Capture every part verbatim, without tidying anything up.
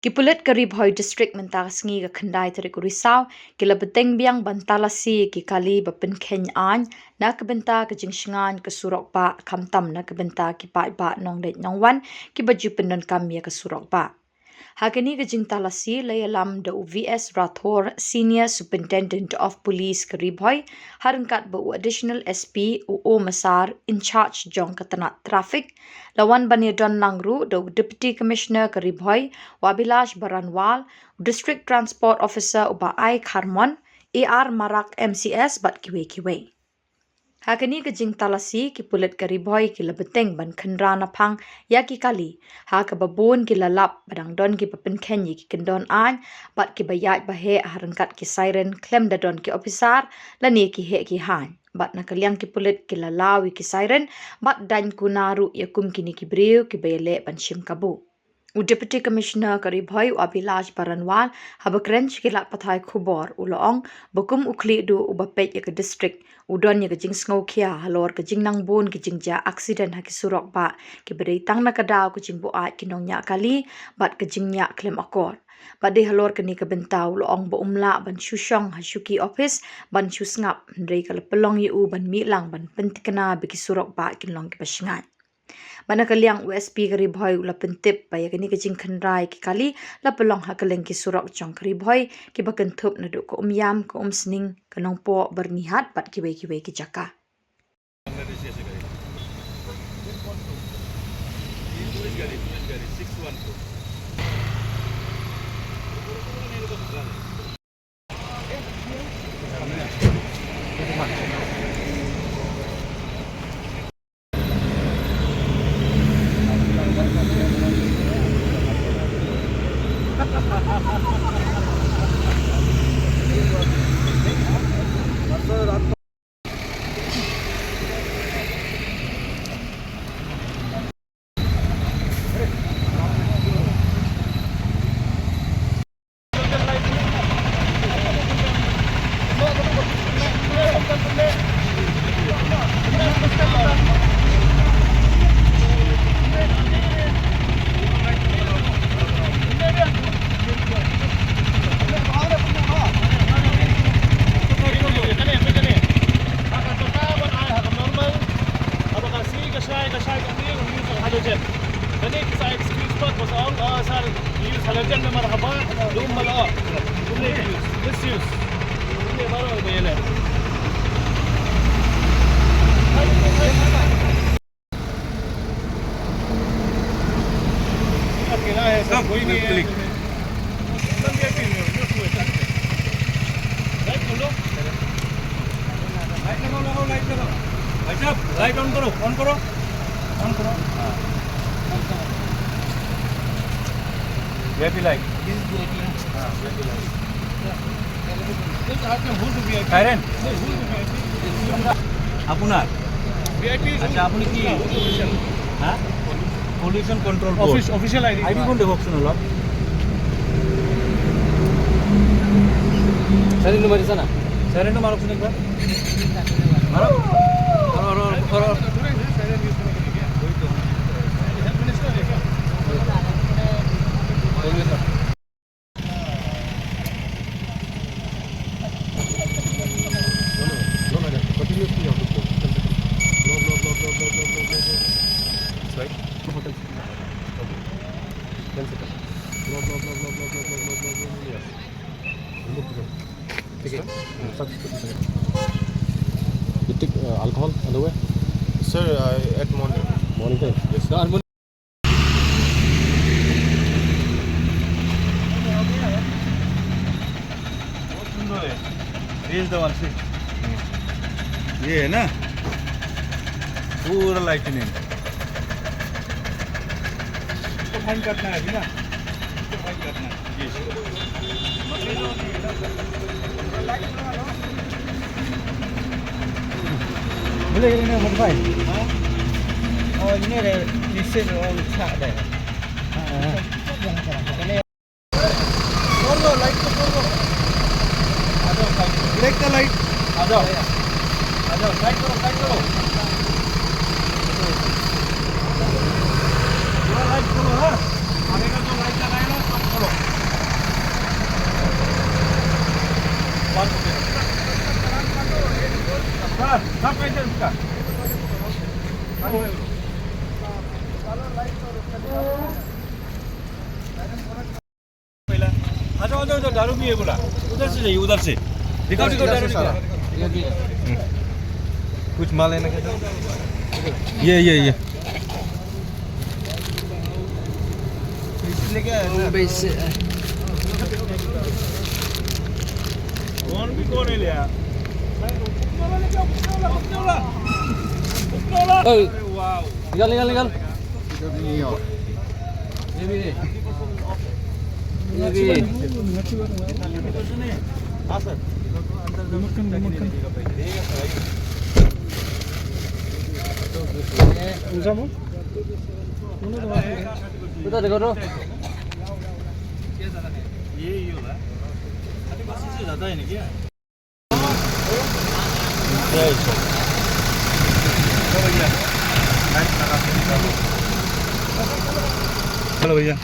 Ki pulit ka Ri Bhoi District mynta ka sngi ka khyndai tarik u Risaw, ki la bteng biang ban talasi ïa ki kali ba pynkheiñ aiñ, na ka bynta ka jingshngaiñ ka surok bah khamtam na ka bynta ki paidbah nongleit nongwan, kiba ju pyndonkam ïa ka surok bah. Ha kane ka jingtalasi la ïalam da u V S Rathore, Senior Superintendent of Police ka Ri Bhoi, ha ryngkat bad u Additional S P u O Masar, in charge jong ka tnat traffic, la wan ban ïadon lang ruh da u Deputy Commissioner ka Ri Bhoi, u Abhilash Baranwal, u District Transport Officer u Bah I Kharmon, A R Marak M C S bad kiwei kiwei. Ha kane ka jingtalasi, ki pulit ka Ri Bhoi ki la bteng ban khynra naphang ïa ki kali, ha kaba bun ki la lap ba dang don kiba pynkheiñ ïa ki kyndon aiñ, bad kiba ïaid ba heh ha ryngkat ki siren khlem da don ki ophisar lane ki heh ki haiñ. Bad na ka liang ki pulit ki la law ïa ki siren, bad daiñ kuna ruh ïa kum kine ki briew kiba ïaleh ban shim kabu. U Deputy Commissioner ka Ri Bhoi u Abhilash Baranwal, haba kren sha ki lad pathai khubor, u la ong ba kum u khlieh duh uba peit ïa ka district, u don ïa ka jingsngewkhia halor ka jingnang bun ki jingjia aksiden ha ki surok bah, kiba dei tang na ka daw ka jingbuaid ki nongñiah kali bad ka jingñiah khlem akor. Bad dei halor kane ka bynta u la ong ba um lah ban shu shong ha shuki ophis ban shu sngap, hynrei ka la pynlong ïa u ban mih lang ban pynthikna ba ki surok bah kin long kiba shngaiñ. Bad na ka liang u S P ka Ri Bhoi u la pyntip ba ïa kane ka jingkhynra ïa ki kali la pynlong ha kylleng ki surok jong ka Ri Bhoi, kiba kynthup naduh ka Umiam, ka Umsning, ka Nongpoh, Byrnihat bad kiwei kiwei ki jaka. Halogen. Kane ki sa excuse pat ba sa ong, ah, sir, use halogen namar haba dum ba la. Kumne use, misuse. Kumne baroh ba ïaleh. Stop, click. Light लगाओ, लगाओ, light लगाओ। भाई साहब, light on करो, on करो। On करो। हाँ। VIP light. हाँ, वीआईपी लाइट। সাইৰেন। আপোনাৰ? আচ্ছা, আপুনি কি? হা? Pollution control board. Office, official ID. আইডিখন দেখুৱাকচোন অলপ। চাইৰেনটো মাৰিছা না? চাইৰেনটো মাৰকচোন একবাৰ। মাৰক। মাৰক, মাৰক, মাৰক, মাৰক। You take, uh, alcohol on the way? Sir, I at morning. Morning time? Yes, sir. बहुत सुंदर है। Raise the one, see। ये है ना, पूरा लाइटनिंग। इसको फाइन काटना है अभी ना, इसको फाइन काटना है। Boleh kena modify? Ha? Oh, ini ada lesen orang cak dah. Ha. Ini. Tolong, light tu tolong. Ada light. Break the light. Ada. Ada, light tu, light tu. Light tu, ha? Ada kan tu light tu, light tu, tolong. कहाँ पे है उसका? पहला, आ जाओ, आ जाओ, आ जाओ, दारू भी है बोला। उधर से जाइए, उधर से। दिखाओ, दिखाओ, दारू दिखाओ। ये भी है। कुछ माल है ना क्या? ये, ये, ये। इसलिए क्या है ना? मुंबई से। कौन भी कौन है ले यार? ओए। अरे वाह। निकाल, निकाल, निकाल। ये भी। ये भी। हाँ सर। उधर देखो तो। ये, ये वाला। अभी बस इससे ज़्यादा है ना क्या? चलो भैया, लाइट लगा के निकालो। चलो भैया,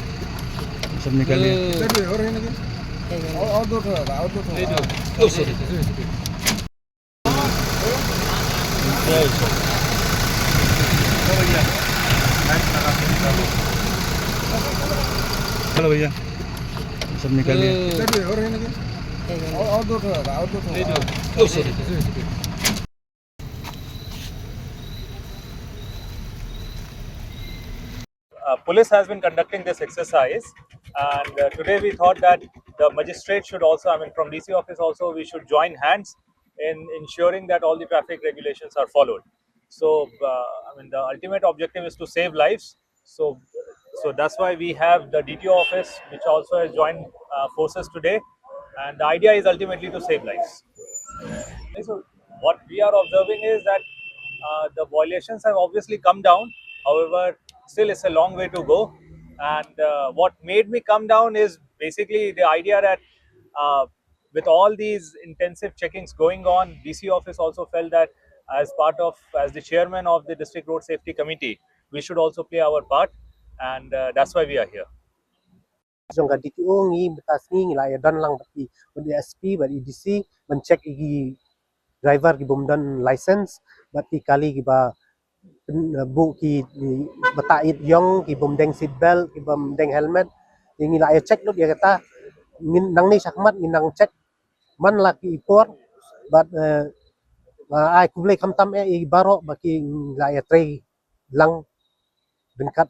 सब निकालिए। और है ना क्या? और, और दो ठो, और दो ठो। ओ, सॉरी। चलो भैया, लाइट लगा के निकालो। चलो भैया, सब निकालिए। और, और दो ठो, और दो ठो। ओ, sorry. Uh, police has been conducting this exercise, and uh, today we thought that the magistrate should also, I mean, from D C office also, we should join hands in ensuring that all the traffic regulations are followed. So, uh, I mean, the ultimate objective is to save lives. So, so that's why we have the D T O office, which also has joined uh, forces today, and the idea is ultimately to save lives. So, what we are observing is that uh, the violations have obviously come down. However, still it's a long way to go. And uh, what made me come down is basically the idea that uh, with all these intensive checkings going on, D C office also felt that as part of, as the chairman of the District Road Safety Committee, we should also play our part, and uh, that's why we are here. Jong ka D T O ngi mynta sngi ngi la ïa don lang bad i, bad i S P, bad i D C, ban check ïa ki driver ki bym don license, bad ki kali kiba pyn-, buh ki, ki bata it ïong, ki bym deng seat belt, ki bym deng helmet. Ngi la ïa check lut ïa kata. Ngin nangne shakhmat ngin nang check man la ki por, bad eh, ai khublei khamtam eh ïa baroh ba ki la ïa trei lang ryngkat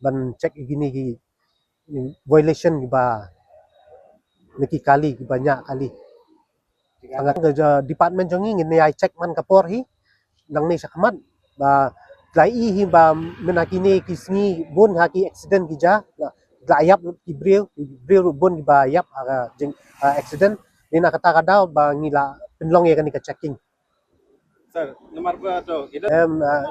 ban check ïa kine ki violation kiba na ki kali kiba ñiah kali. Hangne ka department jong ngi ngin ïa check man ka por hi nangne shakhmat ba la i hi ba mynta kine ki sngi bun ha ki accident ki jia, la ïap ki briew, ki briew bun kiba ïap ha ka jing, ha accident. Ni na kata ka daw ba ngi la pynlong ïa kane ka checking. Sir, namar ba to kita em, ah,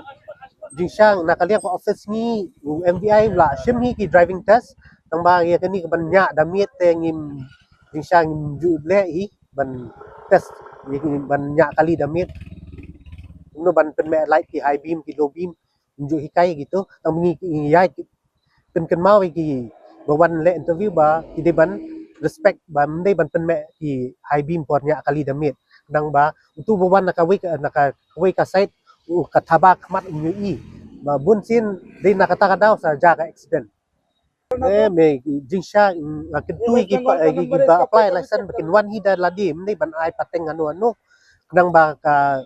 jingshisha na ka liang ka office ngi u M V I la shim hi ki driving test, tang ba ïa kane ka ban ñiah da miet te ngim, jingshisha ngim ju leh hi ban test, ïa kane ban ñiah kali da miet. Kumno ban pynmeh light ki high beam ki low beam, ngim ju hikai kito, tang ba ngi ïa pynkynmaw ïa ki ba wan leh interview ba ki dei ban respect ba ym dei ban pynmeh ki high beam por ñiah kali da miet. Khnang ba uto ba wan na kawei ka, na kawei ka side u ka thaba khmat u ñiuh i. Ba bun sien dei na kata ka daw sa jia ka accident. Eh, me jingshisha, mm, nga kyntu ïa ki pa, ïa ki ba apply license ba kin wan hi da lade, ym dei ban ai pateng ano ano. Khnang ba ka,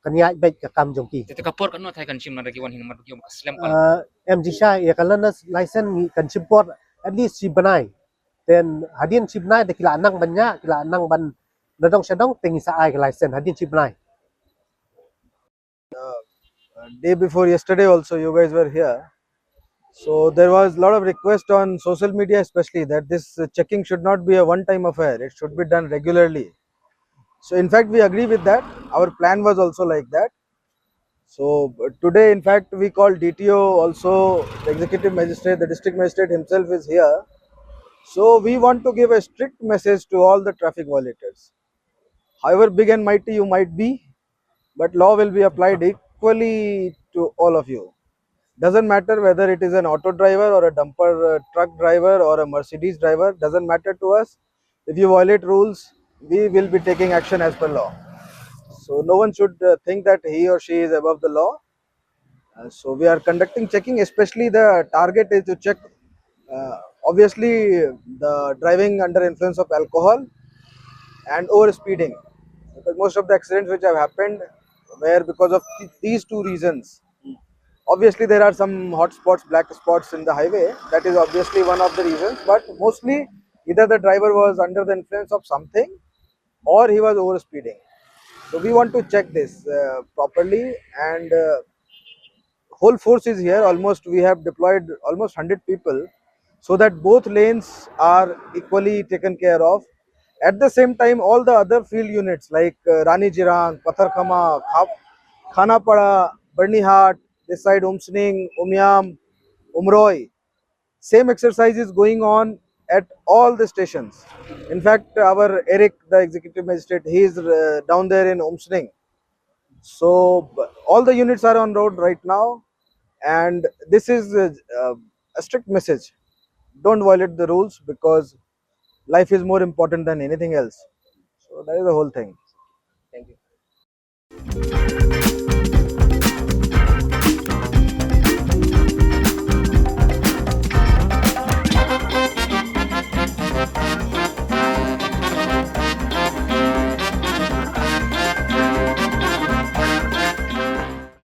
kan ïaid beit ka kam jong ki. Te ka por katno thai kan shim lada ki wan hi namar ki ong ka slem ka. Ah, em jingshisha ïa ka learner's license ngi kan shim por at least shi bnai. Then hadien shi bnai da ki la nang ban ñiah, ki la nang ban nadong shadong te ngi sa ai ka license hadien shi bnai. Uh, day before yesterday also you guys were here. So there was a lot of request on social media especially that this uh, checking should not be a one time affair. It should be done regularly. So in fact we agree with that. Our plan was also like that. So uh, today in fact we called D T O also, the executive magistrate, the district magistrate himself is here. So we want to give a strict message to all the traffic violators. However big and mighty you might be, but law will be applied equally to all of you. Doesn't matter whether it is an auto driver or a dumper uh, truck driver or a Mercedes driver, doesn't matter to us. If you violate rules, we will be taking action as per law. So no one should uh, think that he or she is above the law. Uh, so we are conducting checking, especially the target is to check uh, obviously the driving under influence of alcohol and over speeding. Because most of the accidents which have happened were because of th- these two reasons. Obviously, there are some hot spots, black spots in the highway. That is obviously one of the reasons, but mostly either the driver was under the influence of something or he was over speeding. So we want to check this uh, properly, and uh, whole force is here. Almost we have deployed almost one hundred people so that both lanes are equally taken care of. At the same time, all the other field units like uh, Rani Jirang, Patharkhama, Khap- Khanapara, Byrnihat, this side Umsning, Umiam, Umroi, same exercise is going on at all the stations. In fact, our Eric, the executive magistrate, he is uh, down there in Umsning. So b- all the units are on road right now, and this is a, a, a strict message. Don't violate the rules because life is more important than anything else. So that is the whole thing. Thank you.